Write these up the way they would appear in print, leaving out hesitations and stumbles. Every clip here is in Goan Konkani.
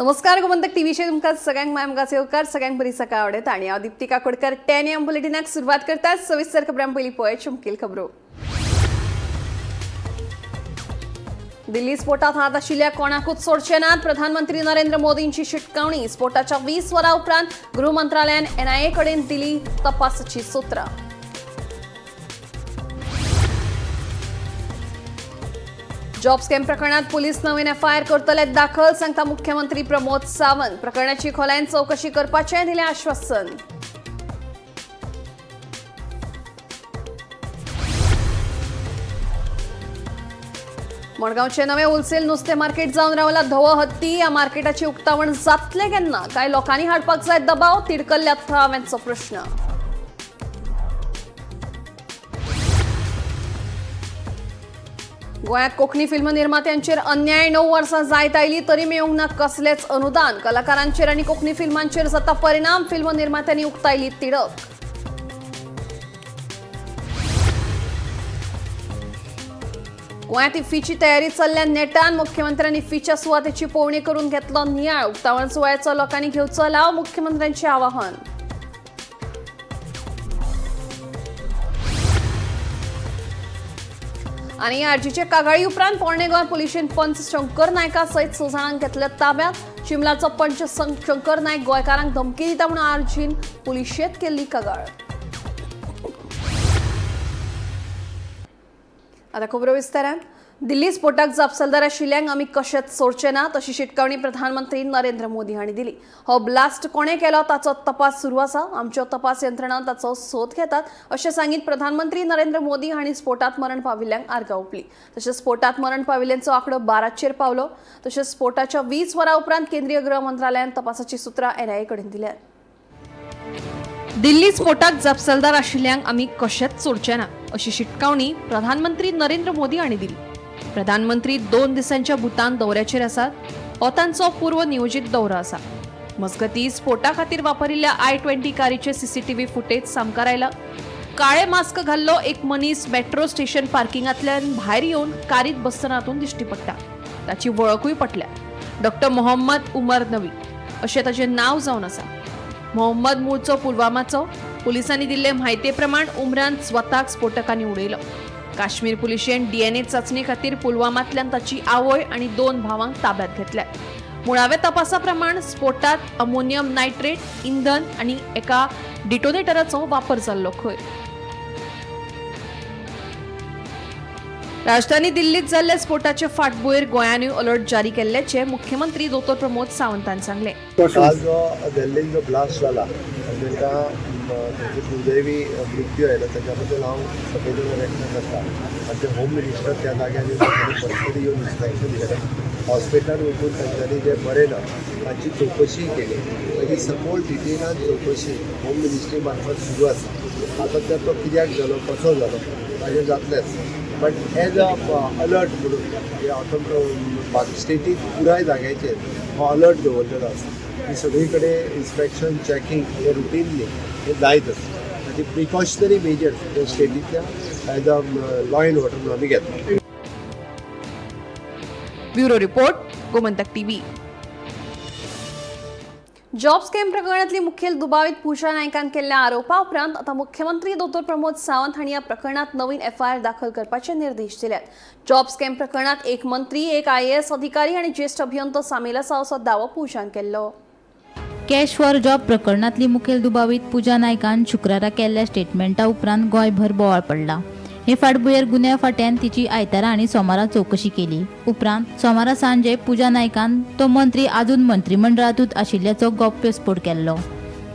नमस्कार, गोमंतक टीव्हीचेर तुमकां सगळ्यांक माय मुखार येवकार. सगळ्यांक बरी सकाळ आवडटा आनी हांव दीप्ती काकोडकर 10 AM बुलेटिनाक सुरवात करता. सविस्तर खबरां. पयलीं पळय मुखेल खबरो. दिल्ली स्फोटात हात आशिल्ल्या कोणाकूच सोडचे नात, प्रधानमंत्री नरेंद्र मोदींची शिटकावणी. स्फोटाच्या 20 वरां उपरांत गृह मंत्रालयान एनआयए कडेन दिली तपासाची सुत्रां. जॉब स्कॅम प्रकरणात पोलीस नवीन एफआयआर करतले दाखल, सांगता मुख्यमंत्री प्रमोद सावंत. प्रकरणाची खोलायेन चवकशी करपाचें दिलें आश्वासन. मडगांवचे नवे होलसेल नुस्तें मार्केट जावन रावला धवो हत्ती. ह्या मार्केटाची उक्तावण जातलें केन्ना काय लोकांनी हाडपाक जाय दबाव, तिडकल्ल्या थळाव्यांचो प्रश्न. गोंयांत कोंकणी फिल्म निर्मात्यांचेर अन्याय. 9 वर्सां जायत आयली तरी मेळूंक ना कसलेंच अनुदान. कलाकारांचेर आनी कोंकणी फिल्मांचेर जाता परिणाम, फिल्म निर्मात्यांनी उक्तायली तिडक. गोंयांत इफ्फीची तयारी चल्ल्या नेटान. मुख्यमंत्र्यांनी इफ्फीच्या सुवातेची पळोवणी करून घेतलो नियाळ. उक्तावण सुवाळ्याचो लोकांनी घेवचो लाव, मुख्यमंत्र्यांचे आवाहन. आनी आरजीचे कागाळी उपरांत पोरणे गोंय पुलिशेन पंच शंकर नायका सयत स जाणांक घेतले ताब्यात. चिमलाचो पंच शंकर नायक गोंयकारांक धमकी दिता म्हणून आरजीन पुलिशेंत केल्ली कागाळ. आता खबरो विस्तारान. दिल्ली स्फोटाक जापसालदार आशिल्ल्यांक आमी कशेंच सोडचे ना, अशी शिटकावणी प्रधानमंत्री नरेंद्र मोदी हांणी दिली. हो ब्लास्ट कोणें केलो ताचो तपास सुरू आसा. आमच्यो तपास यंत्रणा ताचो सोद घेतात, अशें सांगीत प्रधानमंत्री नरेंद्र मोदी हांणी स्फोटात मरण पाविल्ल्यांक आर्गां ओंपली. तशेंच स्फोटात मरण पाविल्ल्यांचो आंकडो 12चेर पावलो. तशेंच स्फोटाच्या 20 वरां उपरांत केंद्रीय गृह मंत्रालयान तपासाची सुत्रां एनआयए कडेन दिल्यात. दिल्ली स्फोटाक जापसालदार आशिल्ल्यांक आमी कशेंच सोडचे ना, अशी शिटकावणी प्रधानमंत्री नरेंद्र मोदी हांणी दिली. प्रधानमंत्री 2 दिसांच्या भूतान दौऱ्याचेर आसात. हो तांचो पूर्व नियोजीत दौरो आसा. मजगती, स्फोटा खातीर वापरिल्ल्या i20 कारीचे सीसीटीव्ही फुटेज सामकार आयला. काळे मास्क घाल्लो एक मनीस मेट्रो स्टेशन पार्किंगांतल्यान भायर येवन कारीत बसतना हातूंत दिश्टी पडटा. ताची वळखूय पटल्या. डॉक्टर मोहम्मद उमर नवी अशें ताचें नांव जावन आसा. मोहम्मद मूळचो पुलवामाचो. पुलिसांनी दिल्ले म्हायती प्रमाण उमरान स्वताक स्फोटकांनी उडयलो. काश्मीर पुलिशेन डीएनए चाचणी खातीर पुलवामांतल्यान ताची आवय आनी दोन भावांक ताब्यात घेतल्या. मुळाव्या तपासा प्रमाण स्फोटात अमोनियम नायट्रेट, इंधन आनी एका डिटोनेटराचो वापर जाल्लो खंय. राजधानी दिल्लीत जाल्ल्या स्फोटाचे फाटभुंयेर गोंयानूय अलर्ट जारी केल्ल्याचे मुख्यमंत्री दोतोर प्रमोद सावंतान सांगलें. काल जो दिल्लीन जो ब्लास्ट जाला आनी तांकां तांचो दुर्दैवी मृत्यू आयलो, ताच्या बद्दल हांव संवेदना व्यक्त करता. आनी ते होम मिनिस्टर त्या जाग्यार येवन तांच्यांनी पर्सनली येवन इन्स्पेक्शन केलें. हॉस्पिटलान वचून तांच्यांनी जे बरे ना तांची चवकशी केली. मागीर सखोल डिटेलान चवकशी होम मिनिस्ट्री मार्फत सुरू आसा. आतां तर तो कित्याक जालो, कसो जालो, ताजेर जातलेंच, बट एज अ अलर्ट म्हणून हे आतां स्टेटीक पुराय जाग्याचेर हो अलर्ट दवरलेलो आसा की सगळी कडेन इन्स्पेक्शन, चॅकिंग हे रुटीनली हे जायत आसा. आनी प्रिकॉशनरी मेजर्स हे स्टेटींतल्या as a law and order म्हणून आमी घेतला. Bureau report, Gomantak TV. Job scam प्रकरणातली मुखेल दुबावीत पूजा नायकान केल्ल्या आरोपा उपरांत आता मुख्यमंत्री दोतोर प्रमोद सावंत हांणी या प्रकरणात नवीन एफआयआर दाखल करपाचे निर्देश दिल्यात. जॉब स्कॅम प्रकरणात एक मंत्री, एक आयएएस अधिकारी आनी ज्येश्ठ अभियंतो सामील आसा, असो दावो पूजान केल्लो. कॅश फॉर जॉब प्रकरणांतली मुखेल दुबावीत पूजा नायकान शुक्रारा केल्ल्या स्टेटमेंटा उपरांत गोंयभर बोवाळ पडला. हे फाटभुंयेर गुन्यांव फांट्यान तिची आयतारा आनी सोमारा चवकशी केली. उपरांत सोमारा सांजे पूजा नायकान तो मंत्री अजून मंत्रिमंडळांतूच आशिल्ल्याचो गौप्यस्फोट केल्लो.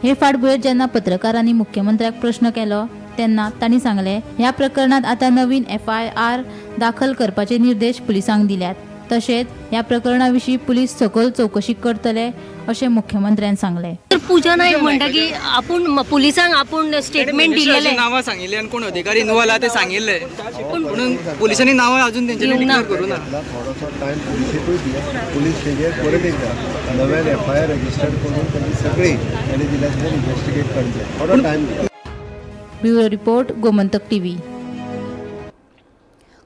हे फाटभुंयेर जेन्ना पत्रकारांनी मुख्यमंत्र्याक प्रश्न केलो तेन्ना तांणी सांगलें, ह्या प्रकरणात आतां नवीन एफआयआर दाखल करपाचे निर्देश पुलिसांक दिल्यात. तशेंच ह्या प्रकरणा विशीं पुलीस सखोल चवकशी करतले, अशें मुख्यमंत्र्यान सांगलें. तर पूजा नायक म्हणटा की आपूण पुलिसांक आपूण स्टेटमेंट दिलेलें. नावां सांगिल्ली आनी कोण अधिकारी इन्वॉल्व आहा ते सांगिल्ले, म्हणून पुलिसांनी नावां अजून तेंच्यांनी दिवंक ना. डिक्लेअर करूं ना. घेतला, थोडोसो टायम पुलिसेकूय दिया. पुलीस तेजेर परत एकदा नव्यान एफआयआर रजिस्टर करून तांची सगळी तांणी दिल्या तेजेर इन्वेस्टिगेट करचें. थोडो टायम दिया. Bureau report, Gomantak TV.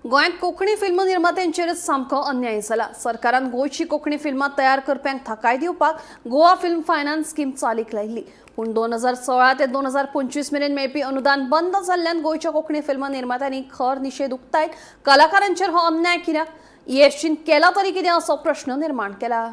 गोंयांत कोंकणी फिल्म निर्मात्यांचेरच सामको अन्याय जाला. सरकारान गोंयची कोंकणी फिल्मां तयार करप्यांक थाकाय दिवपाक गोवा फिल्म फायनान्स स्कीम चालीक लायिल्ली. पूण 2016 ते 2025 मेरेन मेळपी अनुदान बंद जाल्ल्यान गोंयच्या कोंकणी फिल्म निर्मात्यांनी खर निशेध उक्तायत कलाकारांचेर हो अन्याय कित्याक, ईएफसीन केला तरी कितें असो प्रश्न निर्माण केला.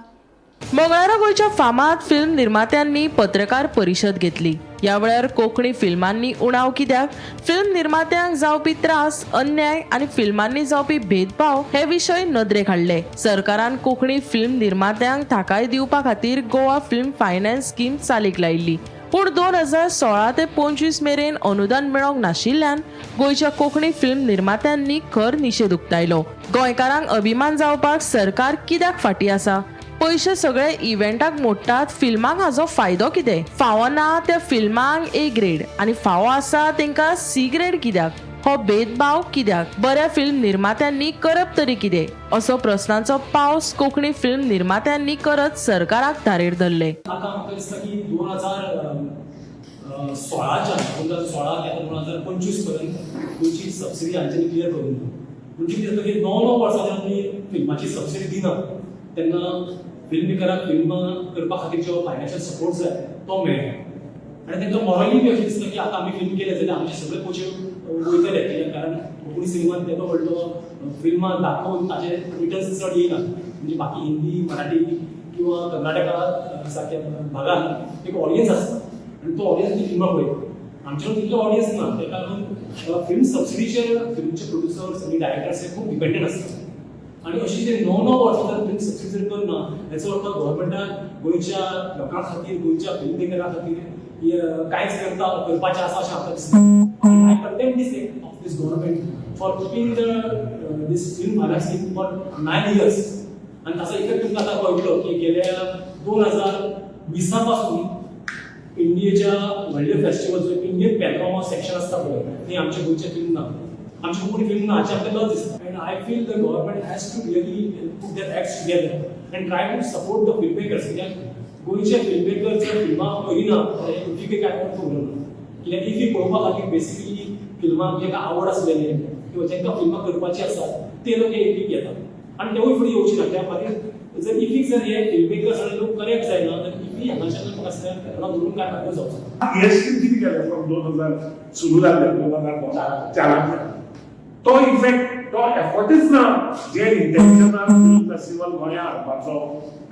मंगळारा गोंयच्या फामाद फिल्म निर्मात्यांनी पत्रकार परिशद घेतली. ह्या वेळार कोंकणी फिल्मांनी उणाव कित्याक, फिल्म निर्मात्यांक जावपी त्रास, अन्याय आनी फिल्मांनी जावपी भेदभाव हे विशय नदरेक हाडले. सरकारान कोंकणी फिल्म निर्मात्यांक थाकाय दिवपा खातीर गोवा फिल्म फायनान्स स्कीम चालीक लायिल्ली. पूण 2016 ते 25 मेरेन अनुदान मेळोंक नाशिल्ल्यान गोंयच्या कोंकणी फिल्म निर्मात्यांनी खर निशेध उक्तायलो. गोंयकारांक अभिमान जावपाक सरकार कित्याक फाटीं आसा? पयशे सगळे इव्हेंटाक मोडटात, फिल्मांक हाजो फायदो कितें? फावो ना त्या फिल्मांक ए ग्रेड आनी फावो आसा तेंकां सी ग्रेड कित्याक? हो भेदभाव कित्याक? बऱ्या फिल्म निर्मात्यांनी करप तरी कितें असो प्रस्नांचो पावस कोंकणी फिल्म निर्मात्यांनी करत सरकाराक धारेर धरले. आतां म्हाका दिसता की 2016च्यान, 2016 ते आतां 2025 पर्यंत गोंयची सबसिडी हांच्यानी क्लियर करूंक ना. म्हणजे कितें जाता की णव णव वर्सां जेन्ना तुमी फिल्माची सबसिडी दिना तेन्ना फिल्म मेकराक फिल्मां करपा खातीर जो फायनान्शियल सपोर्ट जाय तो मेळना आनी तांकां मॉरली बी अशें दिसता की आतां आमी फिल्म केलें जाल्यार आमचे सगळे पयशे वयतले, कित्याक कारण कोंकणी सिनेमान तेदो व्हडलो फिल्मां दाखोवन ताचे रिटर्न्स चड येयना. म्हणजे बाकी हिंदी, मराठी किंवा कर्नाटका सारक्या भागान एक ऑडियन्स आसता आनी तो ऑडियन्स ती फिल्मां पळयता. आमचे कडेन तितलो ऑडियन्स ना. ताका लागून फिल्म सबसिडीचेर फिल्मचे प्रोड्युसर्स आनी डायरेक्टर्स हे खूब डिपेंडंट आसता आनी अशी जे णव णव वर्सां जर फिल्म सबसिडी जर करना, हेचो अर्थ गव्हर्मेंटान गोंयच्या लोकां खातीर, गोंयच्या फिल्म मेकरा खातीर कांयच करता करपाचें आसा अशें म्हाका दिसता. I condemn this of this government for keeping the this film finance scheme for 9 years. आनी ताचो इफेक्ट तुमकां आतां कळटलो की गेल्या 2020 पासून इंडियेच्या व्हडले फेस्टिवल, जो इंडियन पॅनोरमा सेक्शन आसता पळय, थंय आमच्या गोंयचें फिल्म ना, आमची कोंकणी फिल्म ना हाचें आमकां लज दिसता. And I feel the government has to really put their acts together and try to support the film makers, कित्याक गोंयचे फिल्म मेकर जर फिल्मां करिना जाल्यार इफ्फीक कांय अर्थ उरना. कित्याक इफ्फी पळोवपा खातीर बेसिकली फिल्मां जांकां आवड आसलेले किंवा जांकां फिल्मां करपाची आसा ते लोक हे इफ्फीक येतात आनी तेवूय फुडें येवचे ना. त्या खातीर जर इफ्फीक जर हे फिल्म मेकर्स आनी लोक कनेक्ट जायना तर इफ्फी हांगाच्यान म्हाका दिसता धरून कांय फायदो जावचो ना. जीएसटी कितें केलें फ्रॉम 2000 सुरू जाल्ले 2004. तो इफेक्ट, तो एफर्टच ना. जे इंटेन्शनान फिल्म फेस्टिवल गोंया हाडपाचो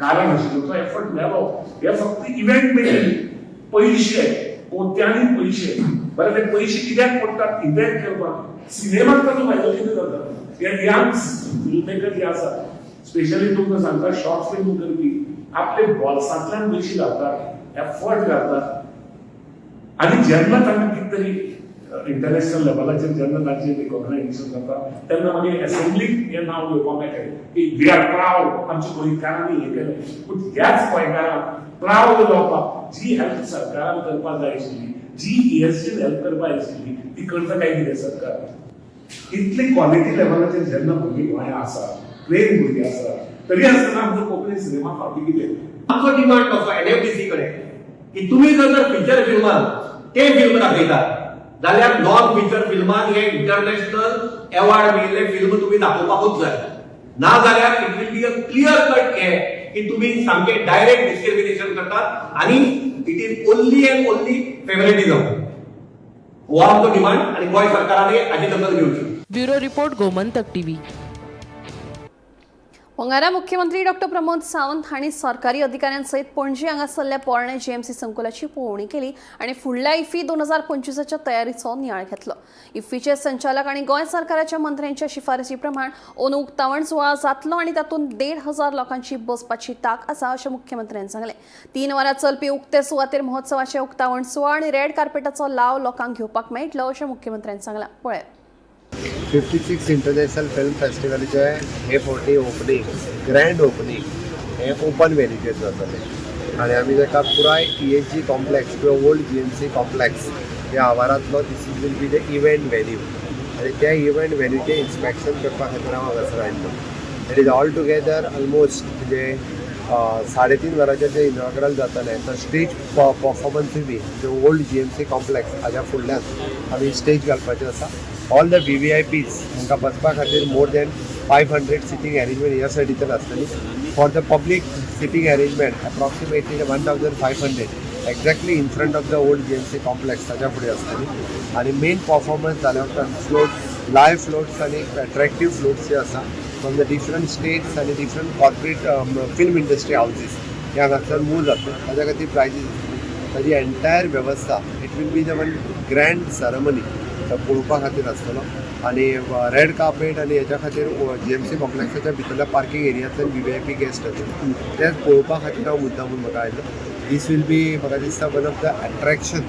कारण आशिल्लो तो एफर्ट मेलो. हे फक्त इव्हेंट मेकिंग, पयशे, कोट्यांनी पयशे. बरें, ते पयशे कित्याक पडटात? इव्हेंट करपाक. सिनेमाक ताचो फायदो कितें जाता? हे यंग फिल्म मेकर जे आसा, स्पेशली तुमकां सांगता, शॉर्ट फिल्म करपी आपले बोल्सांतल्यान पयशे घालतात, एफर्ट घालतात आनी जेन्ना तांकां कितें तरी इंटरनॅशनल लेवलाचेर जेन्ना तांचें रिकॉग्नायझेशन जाता तेन्ना मागीर एसेंब्लीक हें नांव घेवपाक मेळटा की we are proud, आमच्या गोंयकारांनी हें केलें. पूण ह्याच गोंयकारांक प्रावड जावपाक जी हेल्प सरकारान करपाक जाय आशिल्ली, जी ईएसजीन हेल्प करपाक जाय आशिल्ली, ती करता काय कितें सरकार? इतली क्वॉलिटी लेवलाचेर जेन्ना भुरगीं गोंया आसा, ट्रेन भुरगीं आसा, तरी आसतना आमचो कोंकणी सिनेमा फावटी कितें? आमचो डिमांड कसो एनएफडीसी कडेन की तुमी जर जर फिचर फिल्मान ते फिल्म दाखयतात जाल्यार नॉन फिचर फिल्मान हे इंटरनॅशनल एवॉर्ड मेळिल्ले फिल्म तुमी दाखोवपाकूच जाय. ना जाल्यार it will be a clear cut हे की तुमी सामके डायरेक्ट डिस्क्रिमिनेशन करतात आनी it is only and only favouritism. हो आमचो डिमांड आनी गोंय सरकारान हाची दखल घेवची. Bureau report, Gomantak TV. मंगळारा मुख्यमंत्री डॉक्टर प्रमोद सावंत हांणी सरकारी अधिकाऱ्यांसयत पणजी हांगासरल्या पोरणे जीएमसी संकुलाची पळोवणी केली आनी फुडल्या इफ्फी 2025च्या तयारीचो नियाळ घेतलो. इफ्फीचे संचालक आनी गोंय सरकाराच्या मंत्र्यांच्या शिफारसी प्रमाण अंदू उक्तावण सुवाळो जातलो आनी तातूंत 1500 लोकांची बसपाची तांक आसा अशें मुख्यमंत्र्यान सांगलें. 3 वरां चलपी उक्ते सुवातेर महोत्सवाचे उक्तावण सुवाळो आनी रेड कार्पेटाचो लाव लोकांक घेवपाक मेळटलो अशें मुख्यमंत्र्यान सांगलां. पळयात. 56 इंटरनॅशनल फिल्म फेस्टिवलाचे हे फावटी ओपनींग, ग्रँड ओपनींग हें ओपन व्हेन्यूचेर जातलें आनी आमी ताका पुराय ईएसजी कॉम्प्लेक्स किंवा ओल्ड जीएमसी कॉम्प्लेक्स ह्या आवारांतलो this is will be the event venue. आनी त्या इव्हेंट व्हेन्यूचें इन्स्पेक्शन करपा खातीर हांव हांगासर आयिल्लो. It is all together almost म्हणजे 3.5 वरांचें जें इनॉग्रल जातलें, तर स्टेज परफॉर्मन्सूय बी म्हणजे ओल्ड जीएमसी कॉम्प्लेक्स हाज्या फुडल्यान आमी स्टेज घालपाचें आसा. All the VVIPs हांकां बसपा खातीर more than 500 sitting arrangement ह्या सायडीच्यान आसतली. For the public sitting arrangement approximately 1500 exactly in front of the old GMC complex ताच्या फुडें आसतली. आनी मेन परफॉर्मन्स जाल्या उपरांत फ्लोट, लायव्ह फ्लोट्स आनी अट्रॅक्टीव फ्लोट्स जे आसा फ्रॉम the different states आनी different corporate film industry houses हे हांगासर मूव जातले. ताच्या खातीर प्रायजीस आसतली. ताजी एंटायर वेवस्था, it will be the one grand ceremony पळोवपा खातीर आसतलो. आनी रेड कार्पेट आनी हेच्या खातीर जीएमसी कॉम्प्लेक्साच्या भितरल्या पार्किंग एरियांतल्यान व्हीव्हीआयपी गेस्ट येतले, तेच पळोवपा खातीर हांव मुद्दामून म्हाका आयलो. दीस will be, म्हाका दिसता, one of the attraction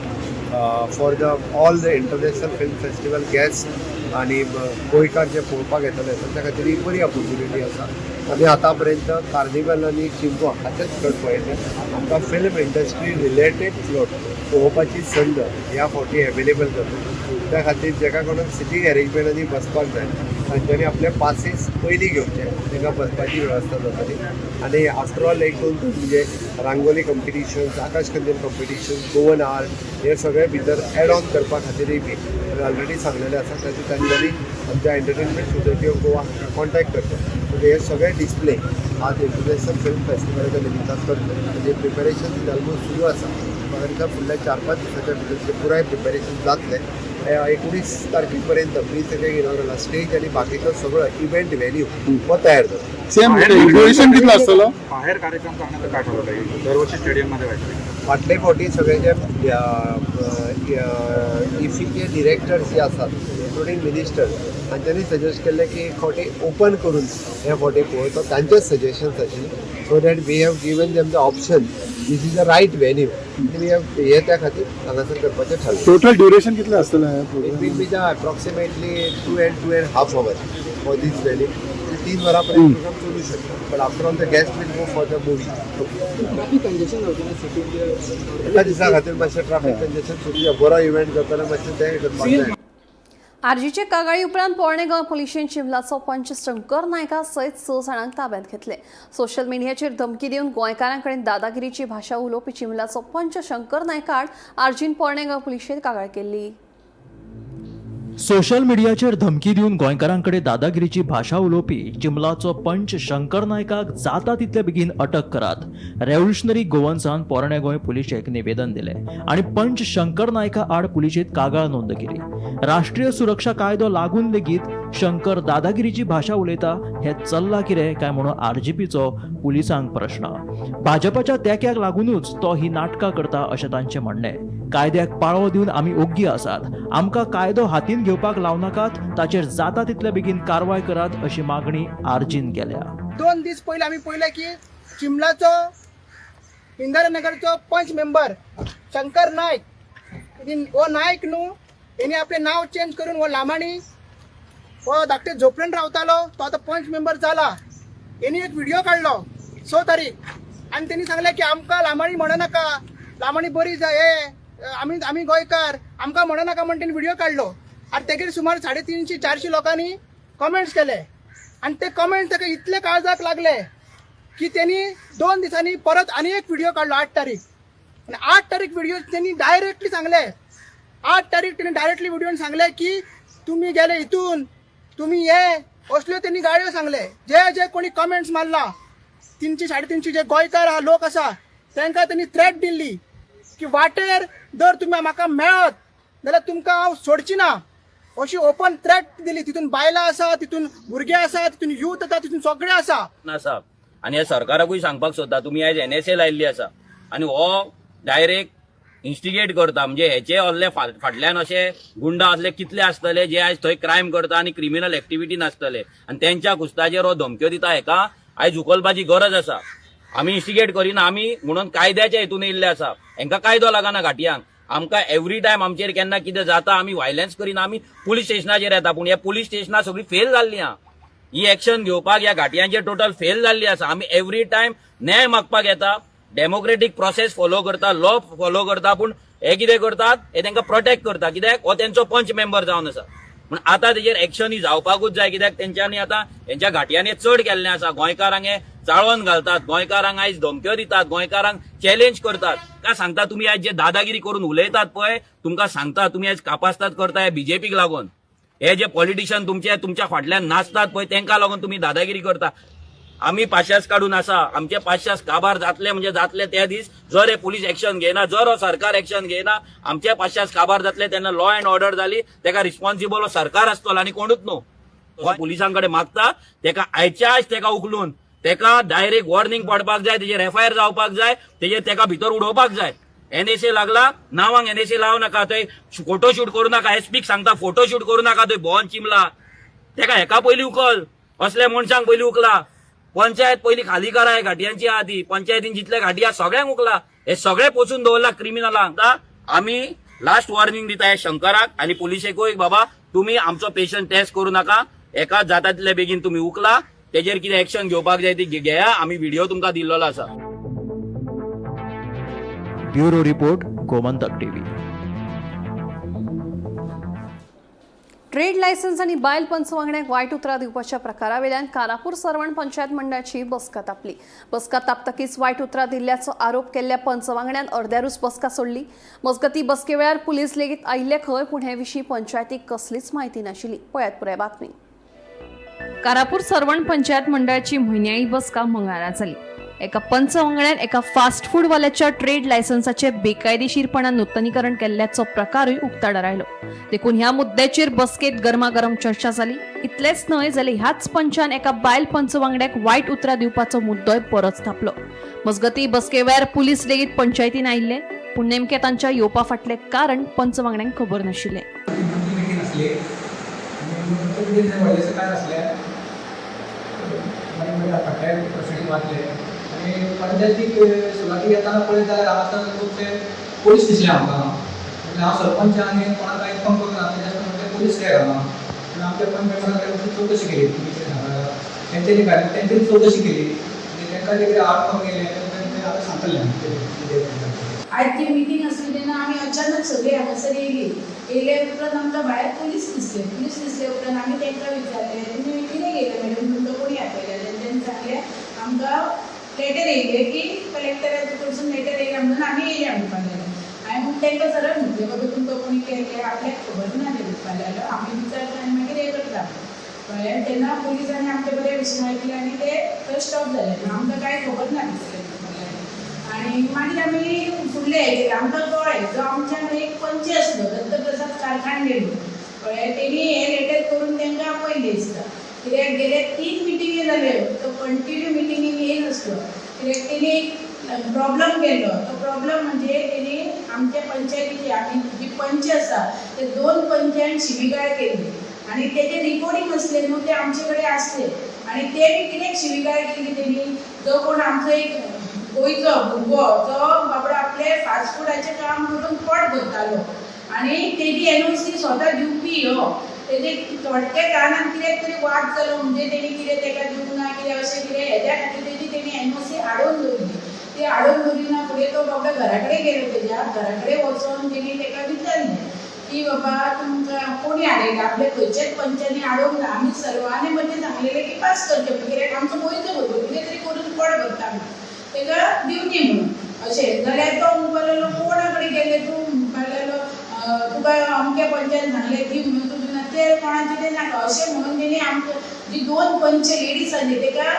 for the all the international film festival guest आनी गोंयकार जे पळोवपाक येतले तांच्या खातीर एक बरी ऑपॉर्च्युनिटी आसा. आमी आतां पर्यंत कार्निवल आनी शिगमो हाचेच फ्लोट पळयले. आमकां फिल्म इंडस्ट्री रिलेटेड फ्लोट पळोवपाची संद ह्या फावटी अवेलेबल जाता. त्या खातीर जेका कोणाक सिटींग अरेंजमेंटांनी बसपाक जाय तांच्यांनी आपले पासीस पयलीं घेवचे, तांकां बसपाची वेवस्था जातली. आनी आफ्टर ऑल एक दोन म्हणजे रांगोली कंपिटिशन्स, आकाश कंदील कंपिटिशन, गोवन आर्ट हे सगळे भितर एड ऑन करपा खातीरय बी ऑलरेडी सांगलेलें आसा. ताचे तांच्यांनी आमच्या एंटरटेनमेंट सोसायटी ऑफ गोवा हांकां कॉन्टॅक्ट करचो. म्हणजे हे सगळे डिस्प्ले आज इंटरनॅशनल फिल्म फेस्टिवलाच्या निमित्तान करतले. ताजें प्रिपेरेशन ऑलमोस्ट सुरू आसा. म्हाका दिसता फुडल्या 4-5 दिसाच्या भितर ते पुराय प्रिपेरेशन जातलें. 19 तारखे पर्यंत 20 तारखेक इनॉग्रल स्टेज आनी बाकीचो सगळो इव्हेंट व्हेन्यू हो तयार जाता. सेम ड्युरेशन कितलो आसतलो? बाहेर कार्यक्रम करण्याचं काय ठरवलं? दरवर्षी स्टेडियममध्ये व्हायचं. फाटले फावटी सगळे जे इफीचे डिरेक्टर्स जे आसात, इन्क्लुडींग मिनिस्टर, तांच्यांनी सजेस्ट केल्लें की एक फावटी ओपन करून हे फावटी पळोवचो. तांचेच सजेशन्स आशिल्ले, so that we have given them the option, this is the right venue. We have हे त्या खातीर हांगासर करपाचें ठरलें. टोटल ड्युरेशन कितलें आसतलें हे It program? Will be the approximately 2 and 2.5 hour for this venue. 3 वरां पर्यंत प्रोग्राम चलू शकता, पण after all the guest will go for the movie. एका दिसा खातीर मातशें ट्राफीक कंजेशन सुरू. बरो इव्हेंट जाताना मातशें तें करपाक जाय. आरजीचे कागाळी उपरांत पोरणे गोंय पुलिशेन चिंबलाचो पंच शंकर नायका सयत स जाणांक ताब्यात घेतले. सोशल मिडियाचेर धमकी दिवन गोंयकारां कडेन दादागिरीची भाशा उलोवपी चिंबलाचो पंच शंकर नायका आड आरजीन पोरणे गोंय पुलिशेन कागाळ केल्ली. सोशल मिडियाचेर धमकी दिवन गोंयकारांकडे दादागिरीची भाशा उलोवपी चिंबलाचो पंच शंकर नायकाक जाता तितले बेगीन अटक करात. रेव्होल्युशनरी गोवन्सान पोरणे गोंय पुलिशेक निवेदन दिलें आनी पंच शंकर नायका आड पुलिशेंत कागाळ नोंद केली. राष्ट्रीय सुरक्षा कायदो लागून लेगीत शंकर दादागिरीची भाशा उलयता हे चल्ला कितें काय म्हणून आरजीपीचो पुलिसांक प्रश्न. भाजपाच्या तेक्याक लागुनूच तो ही नाटकां करता अशें तांचें म्हणणें. कायद्याक पाळो दिवन आमी ओग्गी आसात. आमकां कायदो हातीन घेवपाक लावनाकात. ताचेर जाता तितले बेगीन कारवाय करात अशी मागणी आरजीन केल्या. 2 दीस पयले आमी पळयलें की चिंबलाचो इंदिरानगरचो पंच मेंबर शंकर नायक हो नायक न्हू, हेणी आपलें नांव चेंज करून हो लामाणी, हो धाकटे झोपडेन रावतालो, तो आतां पंच मेंबर जाला. हेणी एक व्हिडिओ काडलो 6 तारीख आनी तेणी सांगलें की आमकां लामाणी म्हणो नाका, लामाणी बरी जाय हे आमी गोंयकार, आमकां म्हणो नाका म्हण तेणी व्हिडिओ काडलो. आनी तेगेर सुमार 350-400 लोकांनी कमेंट्स केले आनी ते कमेंट्स ताका इतले काळजाक लागले की त्यांनी 2 दिसांनी परत आनी एक व्हिडिओ काडलो 8 तारीख. आनी 8 तारीख व्हिडिओ त्यांनी डायरेक्टली सांगले, 8 तारीख त्यांनी डायरेक्टली व्हिडिओन सांगले की तुम्ही गेले इथून, तुम्ही हे असल्यो त्यांनी गाळयो सांगले. जे जे कोणी कमेंट्स मारला, 300-350 जे गोंयकार लोक आसा तांकां त्यांनी थ्रेट दिल्ली की वाटेर जर तुमी म्हाका मेळत जाल्यार तुमकां हांव सोडची ना, अशी ओपन थ्रेट दिली. तितून बायलां आसा, तितून भुरगे आसा, तितून युथ आसा, तितून सगळे आसा. आसा आनी ह्या सरकाराकूय सांगपाक सोदता, तुमी आयज एनएसए लायिल्ली आसा आनी हो डायरेक्ट इन्स्टिगेट करता, म्हणजे हेचे असले फाटल्यान अशे गुंडा असले कितले आसतले जे आयज थंय क्रायम करता आनी क्रिमिनल एक्टिविटीन आसतले आनी तेंच्या कुस्ताचेर हो धमक्यो दिता. हेका आयज उखलपाची गरज आसा. आमी इन्स्टिगेट करिना, आमी म्हणून कायद्याच्या हेतून येयल्ले आसा. हेंकां कायदो लागना घाटयांक. आमकां एवरी टायम आमचेर केन्ना कितें जाता, आमी व्हायलन्स करिना, आमी पुलीस स्टेशनाचेर येता. पूण ह्या पुलीस स्टेशनां सगळीं फेल जाल्लीं आहा. ही एक्शन घेवपाक ह्या घाटयांचेर टोटल फेल जाल्ली आसा. आमी एवरी टायम न्याय मागपाक येता, डेमोक्रेटीक प्रोसेस फॉलो करता, लॉ फॉलो करता, पूण हे कितें करतात, हे तांकां प्रोटेक्ट करता, कित्याक हो तेंचो पंच मेंबर जावन आसा. पूण आतां तेजेर एक्शन ही जावपाकूच जाय, कित्याक तेंच्यांनी आतां हेंच्या घाटयांनी चड केल्लें आसा. गोंयकारांक हे चाळोवन घालतात, गोंयकारांक आयज धमक्यो दितात, गोंयकारांक चॅलेंज करतात. काय सांगता, तुमी आयज जे दादागिरी करून उलयतात पळय, तुमकां सांगता, तुमी आयज कापास्ताद करता हे बीजेपीक लागून. हे जे पॉलिटिशियन तुमचे तुमच्या फाटल्यान नाचतात पळय तेंकां लागून तुमी दादागिरी करता. आमी पाशास काडून आसा, आमचे पाशास काबार जातले म्हणजे जातले त्या दीस जर हे पुलीस एक्शन घेयना, जर हो सरकार एक्शन घेयना, आमचे पाशास काबार जातले. तेन्ना लॉ अँड ऑर्डर जाली तेका रिस्पॉन्सिबल हो सरकार आसतलो आनी कोणूच न्हू. पुलिसां कडेन मागता तेका आयच्या आयज तेका उखलून तेका डायरेक्ट वॉर्निंग पडपाक जाय, तेजेर एफआयआर जावपाक जाय, तेजेर तेका भितर उडोवपाक जाय. एनएसए लागला नावांक एनएसए लावं नाका, थंय फोटोशूट करू नाका. एसपीक सांगता फोटोशूट करू नाका, थंय भोवन चिमला तेका हेका पयलीं उखल, असल्या मनशांक पयलीं उखला. पंचायत पयलीं खाली करा, घाटयांची आहा ती पंचायतीन जितले घाटी आहा सगळ्यांक उखला, हे सगळे पोचून दवरला क्रिमिनलांक. आमी लास्ट वॉर्निंग दिता हे शंकराक आनी पुलिसेकूय, बाबा तुमी आमचो पेशंट टेस्ट करू नाका, एका जाता तितले बेगीन तुमी उखला, तेजेर कितें एक्शन घेवपाक जाय ती घेया. आमी व्हिडिओ तुमकां दिल्लो आसा. Bureau report, Gomantak TV. Trade licence आनी बायल पंच वांगड्यांक वायट उतरां दिवपाच्या प्रकारावेल्यान कारापूर सर्वण पंचायत मंडळाची बसका तापली. बसका तापतकीच वायट उतरां दिल्ल्याचो आरोप केल्ल्या पंच वांगड्यान अर्द्यारूच बसका सोडली. मजगती बसके वेळार पुलीस लेगीत आयिल्ले खंय, पूण हे विशीं पंचायतीक कसलीच म्हायती नाशिल्ली. पळयात पुराय बातमी. कारापूर सर्वण पंचायत मंडळाची म्हयन्याळी बसका मंगळारा जाली. एका पंच वांगड्यान एका फास्ट फूडवाल्याच्या ट्रेड लायसन्साचे बेकायदेशीरपणान नुतनीकरण केल्ल्याचो प्रकारूय उक्ताडार आयलो. देखून ह्या मुद्द्याचेर बसकेत गरमागरम चर्चा जाली. इतलेंच न्हय जाल्यार ह्याच पंचान एका बायल पंच वांगड्याक वायट उतरां दिवपाचो मुद्दोय परत थापलो. मजगती बसके वेळार पुलीस लेगीत पंचायतीन आयिल्ले, पूण नेमकें तांच्या येवपा फाटलें कारण पंच वांगड्यांक खबर नाशिल्लें. मिटींग आसली आनी व्हडलेशें कांय नासलें. मागीर फाटले प्रोसिडींग वाचले आनी पंचायतीक सुरवातीक येताना पळयत जाल्यार हांगासर खुबशे पोलीस दिसले आमकां. म्हणजे हांव सरपंच आनी कोणाक कांय इन्फॉर्म करूंक ना, तेज्या म्हणजे पोलीस कित्याक हांगा? पूण आमच्या पंच मेंबरान तेंची चवकशी केली, तुमी कितें सांगा तेंच्यांनी घाली, तेंच्यांनी चवकशी केली आनी तांकां जे कितें आउटकम गेलें तें आतां सांगतलें. आज जी मिटींग आसली तेन्ना आमी अचानक सगळीं हांगासर येयली. येयल्या उपरांत आमकां भायर पुलीस दिसले. पुलीस दिसले उपरांत आमी तांकां विचारलें, तुमी कितें केलें मॅडम, तुमकां कोणी आपयला? तेंच्यांनी सांगलें आमकां लेटर येयलें की कलेक्टराचे कडसून लेटर येयला म्हणून आमी येयल्या म्हणपाक लागले. हांवें म्हूण तांकां सरळ म्हटलें, बाबा तुमकां कोणी केलें आपल्याक खबर ना तें म्हणपाक लागलो. आमी विचारता आनी मागीर हें करता. कळ्ळें? तेन्ना पुलिसांनी आमच्या बऱ्या भशेन आयकलें आनी ते थंय स्टॉप जाले. आमकां कांय खबर ना दिसलें म्हणपाक लागलें. आनी मागीर आमी फुडले हे केले. आमकां कळ्ळें जो आमच्यान एक पंच आसलो दत्तप्रसाद कारखांडे कळ्ळें, तेणी हे लेटर करून तांकां आपयलें दिसता. कित्याक गेले 3 मिटिंगी जाल्यो तो कंटिन्यू मिटिंगेक येयनासलो. कित्याक तेणी एक प्रॉब्लम केल्लो. तो प्रॉब्लम म्हणजे तेणी आमच्या पंचायतीचे आमी जी पंच आसा ते 2 पंचान शिवीगाळ केल्ली आनी तेजें रिकॉर्डिंग आसलें न्हू तें आमचे कडेन आसलें. आनी ते बी कित्याक शिवीगाळ केली तेणी, जो कोण आमचो एक गोंयचो भुरगो जो बाबडो आपलें फास्ट फुडाचें काम करून पोट भरतालो आनी तेजी एनओसी स्वता दिवपी हो, तेजे थोडक्या कारणान कित्याक तरी वाद जालो म्हणजे तेणी कितें तेका दिवंक ना कितें अशें कितें हेज्या खातीर तेजी तेणी एनओसी हाडून दवरली. ती हाडून दवरिना फुडें तो बाबडो घरा कडेन गेलो. तेज्या घरा कडेन वचोन तेणी तेका विचारलें की बाबा तुमकां कोणी हाडयला, आपल्या खंयच्याच पंचांनी हाडूंक ना, आमी सर्वांनी मदीं सांगलेलें की पास करचें म्हणून, कित्याक आमचो गोंयचो भुरगो कितें तरी करून पोट भरता आमी, तेका दिवची म्हणून अशें. जाल्यार तो म्हणपाक लागलो कोणा कडेन गेले तूं, म्हणपाक लागलो तुका अमक्या पंचान सांगलें दी म्हणून तूं दिना, ते कोणाचें तें नाका अशें म्हणून तेणी आमकां जी 2 पंच लेडीज आसली तेका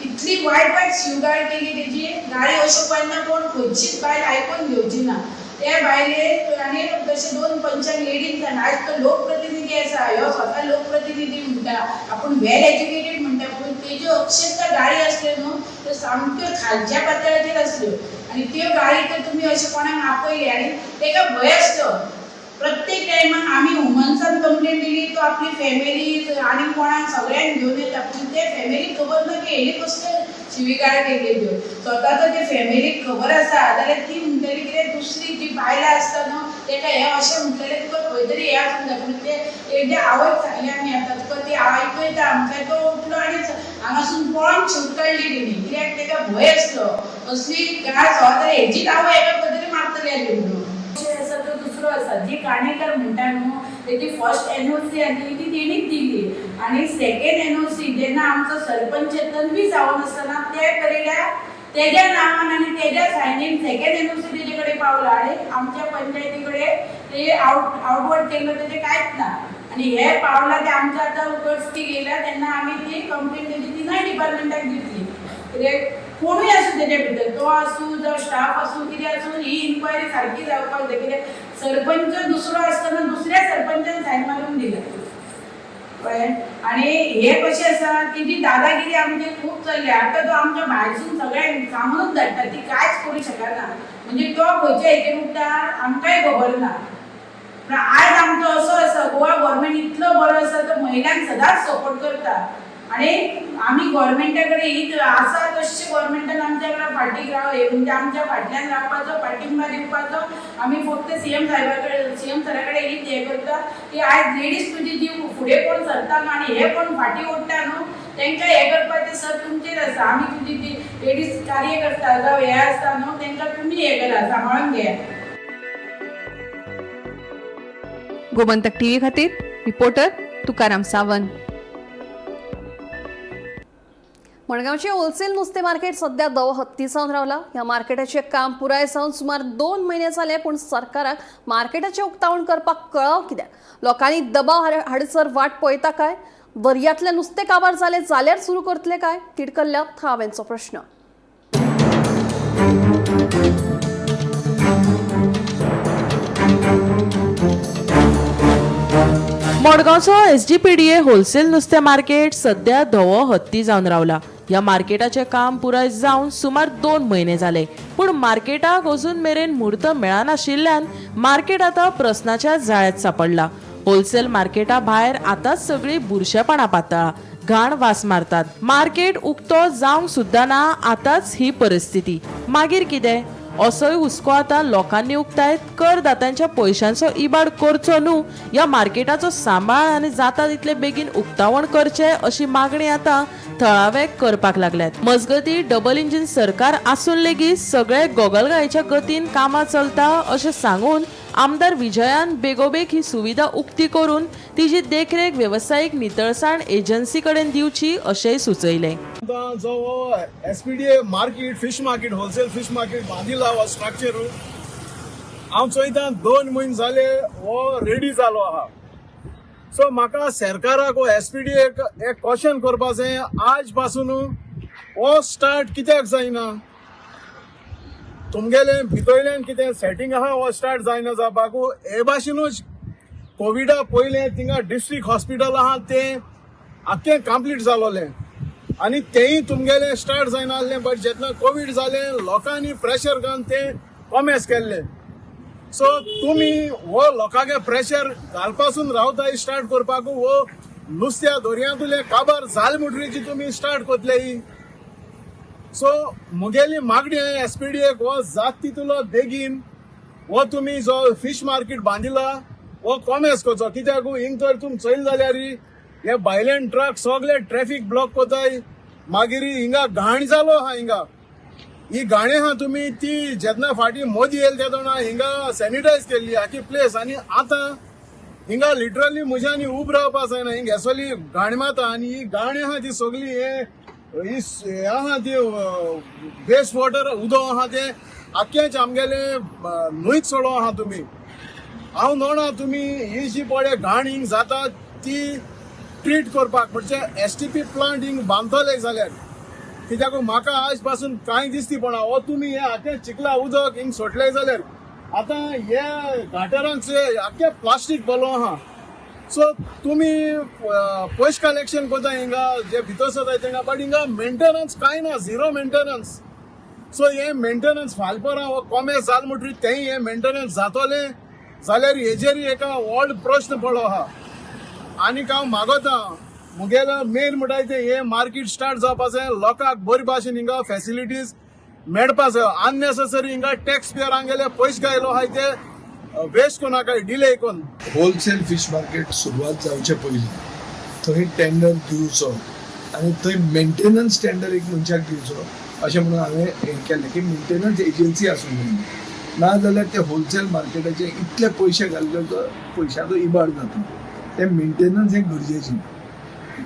इतली वायट वायट शिवगाळ केली. तेजी गाळी अश्यो केन्ना कोण खंयचीच बायल आयकून घेवची ना त्या बायलेक. आनी तशें 2 पंचांक लेडीज सांग, आयज तो लोकप्रतिनिधी आसा, ह्यो स्वता लोकप्रतिनिधी म्हणटा, आपूण वेल एज्युकेटेड म्हणटा, पूण तेज्यो अक्षरशः गाळी आसल्यो न्हू त्यो सामक्यो खालच्या पातळ्याचेर आसल्यो. आनी त्यो गाळी तर तुमी अशें कोणाक आपयले आनी तेका भंय आसलो. प्रत्येक टायमाक आमी वुमन्सान कंप्लेन दिली तो आपली फॅमिली आनी कोणाक सगळ्यांक घेवन येता, पूण ते फॅमिलीक खबर ना की हेणी कसल्यो शिवीगाळ केल्ली त्यो. स्वता तर ते फॅमिलीक खबर आसा जाल्यार ती म्हणटली कितें दुसरी जी बायलां आसता न्हू तेका हें अशें म्हणटलें तुका खंय तरी हें आसूंक जाय. पूण ते एकदां आवयक सांगलें आमी आतां तुका ती आयकयता आमकां, तो उठलो आनी हांगासून पळोन शूट काडली तेणी, कित्याक तेका भंय आसलो असली गाळ सवा जाल्यार हेजीच आवय हेका खंय तरी मारतली आसली म्हणून. आसा तो दुसरो आसा जी काणेकर म्हणटा न्हू तेजी फर्स्ट एनओसी आसली ती तेणीच दिली आनी सेकेंड एनओसी जेन्ना आमचो सरपंच तन्वी जावन आसतना ते पिरियडार तेज्या नांवान आनी तेज्या सायनीन सेकेंड एनओसी तेजे कडेन पावला आनी आमच्या पंचायती कडेन ते आवटवर्ड केल्लो तेजें कांयच ना. आनी हे पावला ते आमच्या आतां उगडटी गेल्या तेन्ना आमी ती कंप्लेन तेजी तिनूय डिपार्टमेंटाक दितली. कित्याक कोणूय आसूं तेजे भितर, तो आसूं जावं स्टाफ आसूं कितें आसूं, ही इन्क्वायरी सारकी जावपाक जाय. कित्याक सरपंच दुसरो आसतना दुसऱ्या सरपंचान सायन मारून दिला, कळ्ळें? आनी हे कशें आसा, तेजी दादागिरी आमची खूब चल्ल्या. आतां तो आमच्या भायरसून सगळ्यांक सांगूनच धाडटा, ती कांयच करूं शकना. म्हणजे तो खंयच्या हेचेर उरता आमकांय खबर ना. पूण आयज आमचो असो आसा, गोवा गव्हर्मेंट इतलो बरो आसा, तो महिलांक सदांच सपोर्ट करता. आनी आमी गव्हर्मेंटा कडेन ही आसा तशें गव्हर्मेंटान आमच्या कडेन फाटीक राव, म्हणजे आमच्या फाटल्यान रावपाचो, पाठिंबा दिवपाचो. आमी फक्त सीएम साहेबा कडेन, सीएम सरा कडेन हीच हें करता की आयज लेडीज तुजी जी फुडें कोण सरता न्हू आनी हे कोण फाटीं ओडटा न्हू, तांकां हें करपाचें सर तुमचेर आसा. आमी तुजी ती लेडीज कार्य करता जावं हें आसता न्हू, तांकां तुमी हें करा, सांबाळून घेया. गोमंतक टीव्ही खातीर रिपोर्टर तुकाराम सावंत. मडगांवचे होलसेल नुस्तें मार्केट सध्या दवो हत्ती जावन रावला. ह्या मार्केटाचें काम पुराय जावन सुमार 2 म्हयने जाले, पूण सरकाराक मार्केटाचें उक्तावण करपाक कळाव कित्याक? लोकांनी दबाव हाडसर वाट पळयता काय दर्यांतलें नुस्तें काबार जालें जाल्यार सुरू करतले काय, तिडकल्ल्या थळाव्यांचो प्रश्न. मडगांवचो एसजीपीडीए होलसेल नुस्तें मार्केट सध्या धवो हत्ती जावन रावला. ह्या मार्केटाचें काम पुराय जावन सुमार 2 म्हयने जाले, पूण मार्केटाक अजून मेरेन म्हूर्त मेळनाशिल्ल्यान मार्केट आतां प्रस्नाच्या जाळ्यांत सापडला. होलसेल मार्केटा भायर आतांच सगळीं बुरशेपणां पातळा, घाण वास मारतात. मार्केट उक्तो जावंक सुद्दां ना, आतांच ही परिस्थिती, मागीर कितें असोय हुस्को आतां लोकांनी उक्तायत करदात्यांच्या पयशांचो इबाड करचो न्हू, ह्या मार्केटाचो सांबाळ आनी जाता तितले बेगीन उक्तावण करचें अशी मागणी आतां थळावे करपाक लागल्यात. मजगतीं, डबल इंजिन सरकार आसून लेगीत सगळे गोगलगायेच्या गतीन कामां चलता अशें सांगून आमदार विजयान बेगोबेग ही सुविधा उक्ती करून तिची देखरेख वेवसायीक नितळसाण एजन्सी कडेन दिवची अशेंय सुचयलें. आतां जो SPDA market, fish market, wholesale fish market बांदिला हो स्ट्रक्चर, हांव चोयता 2 म्हयने जाले हो रेडी जालो आहा. सो म्हाका सरकाराक हो एसपीडीए एक क्वेश्चन करपा जाय, आज पासून हो स्टार्ट कित्याक जायना? तुमगेले भितरल्यान कितें सेटिंग आहा हो स्टार्ट जायना जावपाक? हे भाशेनूच कोविडा पयलें थिंगा डिस्ट्रिक्ट हॉस्पिटल आहा, तें आख्खें कंप्लीट जालोलें आनी तेंय तुमगेलें स्टार्ट जायना आहलें. बट जेन्ना कोवीड जालें, लोकांनी प्रेशर घालून तें कॉमेस केल्लें. सो तुमी हो लोकांक प्रेशर घालपासून रावताय स्टार्ट करपाक? हो नुस्त्या दर्यांतुलें काबार जालें म्हणटरीच तुमी स्टार्ट करतले? सो मुगेली मागणी एसपीडीएक, हो जात तितलो बेगीन हो तुमी जो फिश मार्केट बांदिला हो कॉमेस करचो. कित्याक हिंग तर तुमी चोयले जाल्यार हे भायल्यान ट्रक सगळे ट्रॅफिक ब्लॉक करताय. मागीर हिंगा घाण जालो आहा. हिंगा ही घाणे आहा, तुमी ती जेन्ना फाटीं मोदी येयले तेन्ना हिंगा सॅनिटायज केल्ली आखी प्लेस आनी आतां हिंगा लिटरली म्हज्यानी उब रावपा जायना. हिंग असली घाण मारता आनी ही घाण आहा ती सगळी हे ही हे आहा ती वेस्ट वॉटर उदक आहा तें आख्खेंच आमगेले न्हंयत सोडो आहा तुमी. हांव नोणा तुमी ही जी पळय घाण हिंग जाता ती ट्रीट करपाक म्हणजे एसटीपी प्लांट हिंग बांदतले जाल्यार, कित्याक म्हाका आज पासून कांय दिसती पडना. हो तुमी हे आख्खें चिखला उदक हिंग सोडले जाल्यार आतां हे गाटरांचे आख्खें प्लास्टीक भरलो आहा. सो तुमी पयशे कलेक्शन करता हिंगा जे भितर सरताय तेंगा, बट हिंगा मेंटेनन्स कांय ना, झिरो मेंटेनन्स. सो हे मेंटेनन्स फाल परां हो कॉमेस जाल म्हणटरीर तेंय हे मेंटेनन्स जातोलें जाल्यार हेजेर एका व्हड प्रश्न पडलो आहा. आनीक हांव मागोता, मुगेलो मेन म्हणटाय ते हे मार्केट स्टार्ट जावपा जाय, लोकांक बरी भाशेन हिंगा फॅसिलिटीज मेळपा जाय. अननेसेसरी हिंगा टॅक्स पेयरांगेले पयशे घायलो आहाय ते वेस्ट कोनाकाय डिले कोन. होलसेल फिश मार्केट सुरवात जावचे पयलीं थंय टेंडर दिवचो आनी थंय मेंटेनन्स टेंडर एक मनशाक दिवचो अशें म्हणून हांवें हें केलें की मेंटेनन्स एजन्सी आसूंक जाय. ना जाल्यार ते होलसेल मार्केटाचे इतले पयशे घातले, पयशाचो इबाड जाता. ते मेंटेनन्स हें गरजेचें.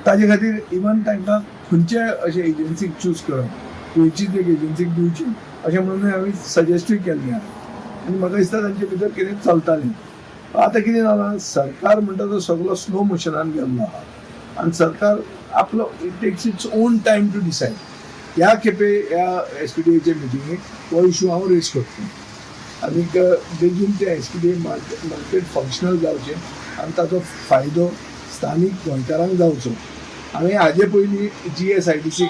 ताजे खातीर इवन तांकां खंयचे अशे एजन्सीक चूज करप, खंयचीच एक एजन्सीक दिवची अशें म्हणून हांवें सजेस्टूय केल्लें आहा आनी म्हाका दिसता तांचे भितर कितें चलतालें. आतां कितें जालां, सरकार म्हणटा तो सगलो स्लो मोशनान गेल्लो आहा आनी सरकार आपलो it takes its own time to decide. ह्या खेपे ह्या एसपीडीएच्या मिटिंगेक हो इशू हांव रेज करतलो आनीक बेगीन तें एसपीडीए मार्केट फंक्शनल जावचें आनी ताचो फायदो स्थानीक गोंयकारांक जावचो. हांवें हाजे पयलीं जीएसआयडीसी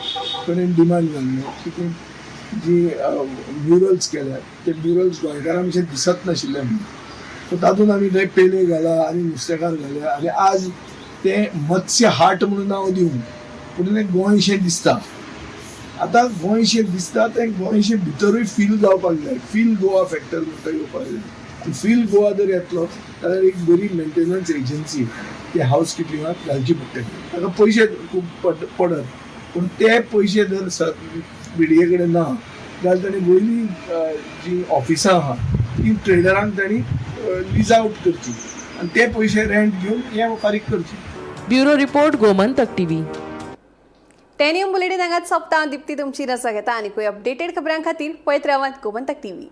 कडेन डिमांड घाल्लो की ती जी म्युरल्स केल्यात ते म्युरल्स गोंयकारां भशेन दिसत नाशिल्ले म्हणून. सो तातूंत आमी थंय पेले घाला आनी नुस्तेकार घाले आनी आज तें मत्स्य हाट म्हणून नांव दिवन पूण तें गोंयशें दिसता. आतां गोंयशें दिसता तें गोंयशें भितरूय फील जावपाक जाय. फील गोवा फॅक्टर म्हणटा येवपाक जाय आनी फील गोवा जर येतलो जाल्यार एक बरी मेंटेनन्स एजन्सी ते हावस किपिंगाक घालची पडटली. ताका पयशे खूब पडत पूण ते पयशे जर बीडीए कडेन ना जाल्यार ताणी वयली जी ऑफिसां आहा ती ट्रेडरांक ताणी लीज आवट करची आनी ते पयशे रेंट घेवन हे फारीक करचे. Bureau report, Gomantak TV. टेनियम bulletin हांगाच सोंपता. दीप्ती तुमची रजा घेता आनी अपडेटेड खबरां खातीर पळयत रावात गोमंतक टीव्ही.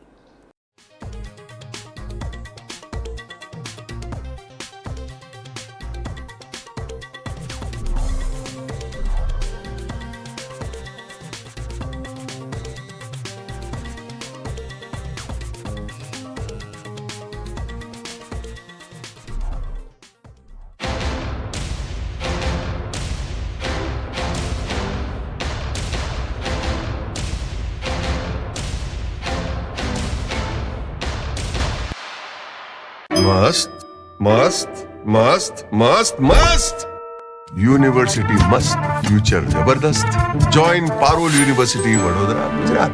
मस्त मस्त मस्त मस्त मस्त युनिवर्सिटी मस्त, फ्यूचर जबरदस्त. Join Parul university, Vadodara, Gujarat.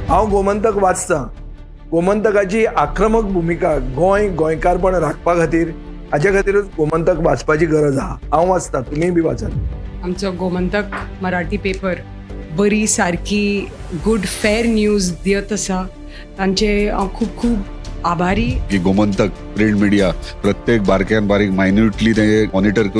हांव गोमंतक वाचतां. गोमंतकाची आक्रमक भुमिका गोंय गोंयकारपण राखपा खातीर, हाच्या खातीरूच गोमंतक वाचपाची गरज आहा. हांव वाचतां, तुमीय बी वाचात. आमचो गोमंतक मराठी पेपर बरी सारकी गुड फेर न्यूज दियत आसा, तांचे हांव खूब खूब आभारी. की गोमंतक प्रिंट मिडिया प्रत्येक बारक्यान बारीक मायन्युटली ते मॉनिटर करून